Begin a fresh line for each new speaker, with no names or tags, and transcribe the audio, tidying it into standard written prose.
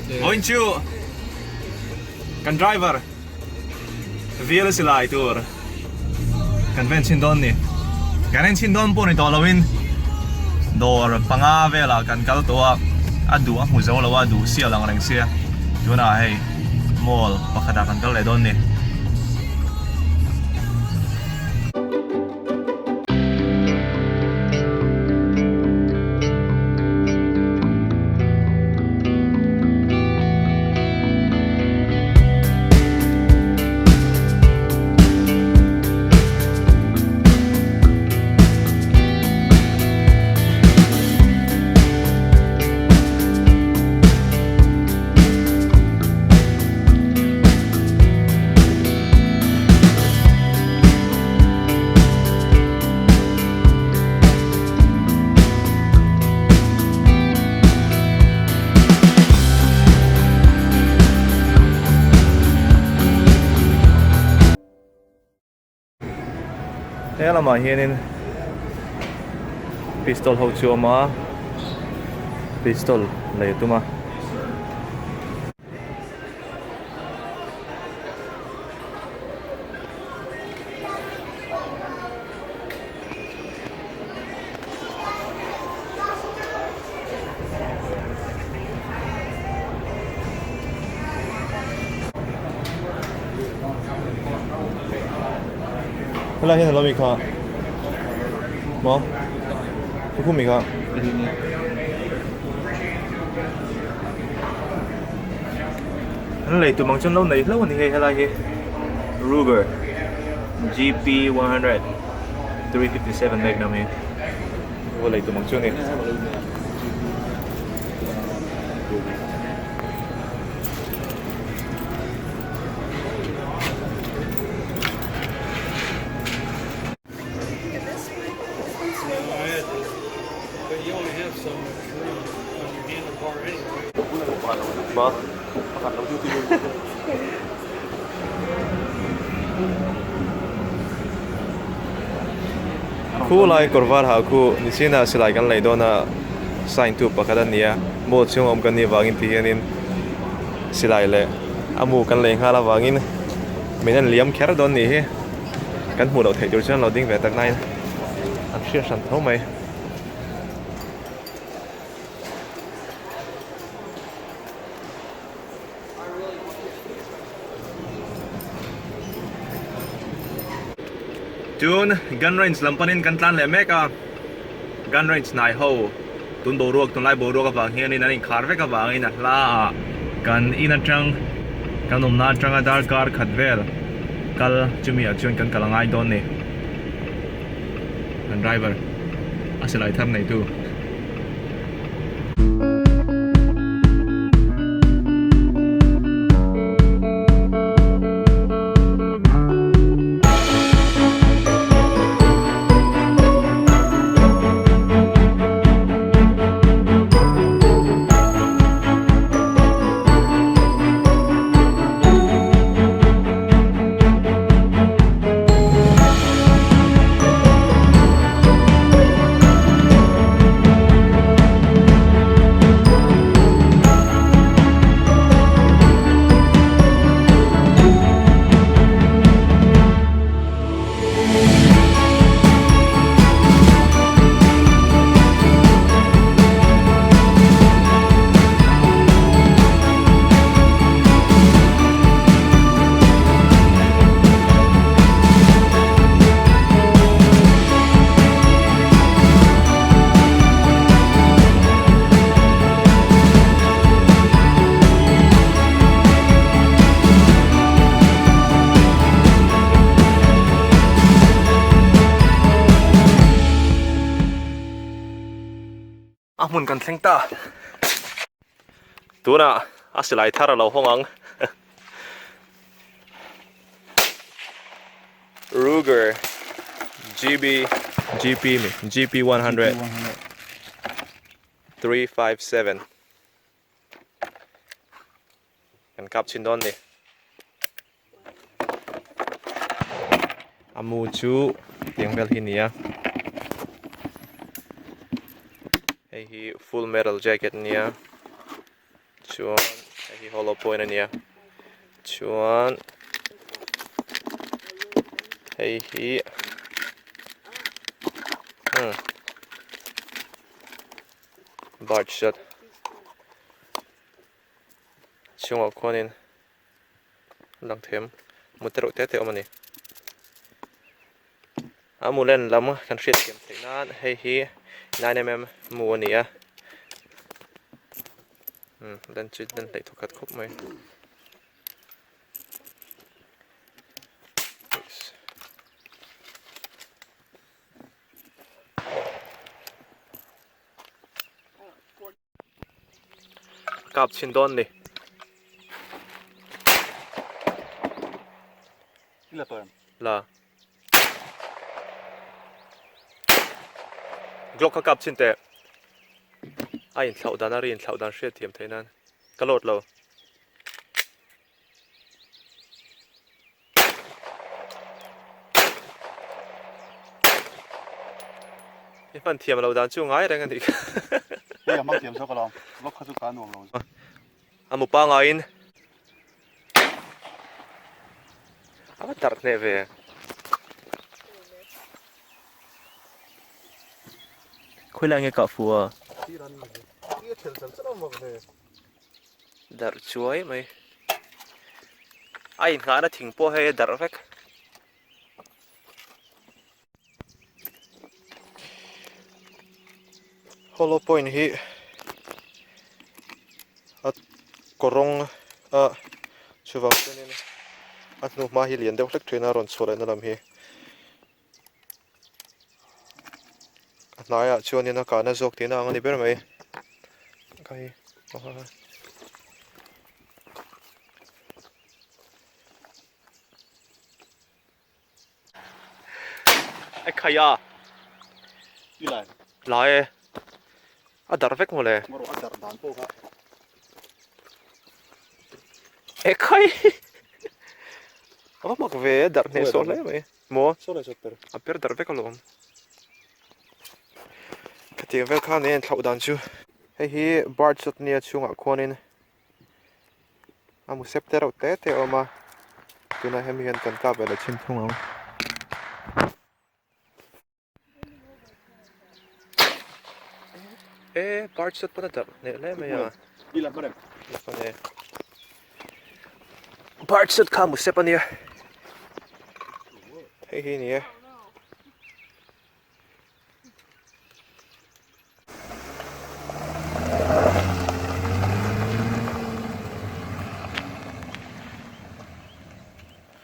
Vawiin chu kan driver VL silai tur kan va enchhin dawn ni. Kan enchhin dawn pawh ni tawh loin dawr panga velah kan kal tawh a, a duh a hmu zo lo a, a duh sial ang reng sia. Tunah hei mall pakhatah kan kal leh dawn ni. He lamah hianin pistol ho chu a awm a pistol lei a tum a. Helai hian alo mi kha maw thukhum mi kha An lei tum ang chuan lo nei hlauh a ni hei helai hi Ruger GP 100 357 Magnum hi va lei tum ang chu a ni. Khu lai kawr var ha khu nichinah silai kan lei dawn a sign tu pakhat a ni a mall chhung a awm kan nih avangin ti hianin silai leh a mu kan lei nghal avangin min en liam kher dawn nih hi. Kan hmuh loh theih tur chuan lo ding ve tak nain an hriat hran tho mai. Tun gun range lam panin kan tlan leh mek a, gun range hnai ho tun boruak tunlai boruak avang hianin an inkhar vek avangin a hla ah kan in atang kan awmna atanga darkar khat vel kal chumi ah chuan kan kal a ngai dawn ni kan driver a silai thar neitu. A hmun kan thleng ta. Tunah a silai thar a lo hawng ang. Ruger GB GP mi GP 100 357 kan kap chhin dawn ni. A mu chu tiang vel hi nia hei hi full metal jacket nia chuan. Hei hi hollow point a nia chuan hei hi umm bird shot chhungah khuanin lang them mu te reuh te te a awm a ni a mu len lam kan hriat thiam theih nan hei hi 9mm mu a ni a umm len chu len hleih thawkhat khawp mai. Kap chhin dawn ni.
La tawh em?
La. Glock kha kap chhin teh. A inthlauh dan a ri inthlauh dan hriat thiam theih nan ka load lo. I hman thiam lo dan chu ngai reng a nih kha.
Hei a hmang thiam zawk alawm, vlog kha chu ka nuam lo.
A mu pangaiin a va darh hneh ve. Khawilai nge kah fu a? Darh chuai mai. A inngahna thing pawh hei a darh vek. Hollow point hi a kawrawng a chuvang chuanin a hnu hma hi lian deuh hlek thin a rawn chhuah lehna lam hi. A hnaiah chuanin a kahna zawk tihna ang a ni ber mai kai a khai a lai e a darh vek mawle e khai a va mak ve a darh hneh sawh hle mai. Maw? A per darh vek alawm. Khatiang vel khan nen thlauh dan chu. Hei hi bird shot nia chhungah khuanin a mu sep te reuh te te a awm a. Tunah hemi hian kan kap ve leh chhin thung ang. E bird shot pawn a darh hneh hle mai a. Bird shot kha mu sep a nia. Hei hi ni e.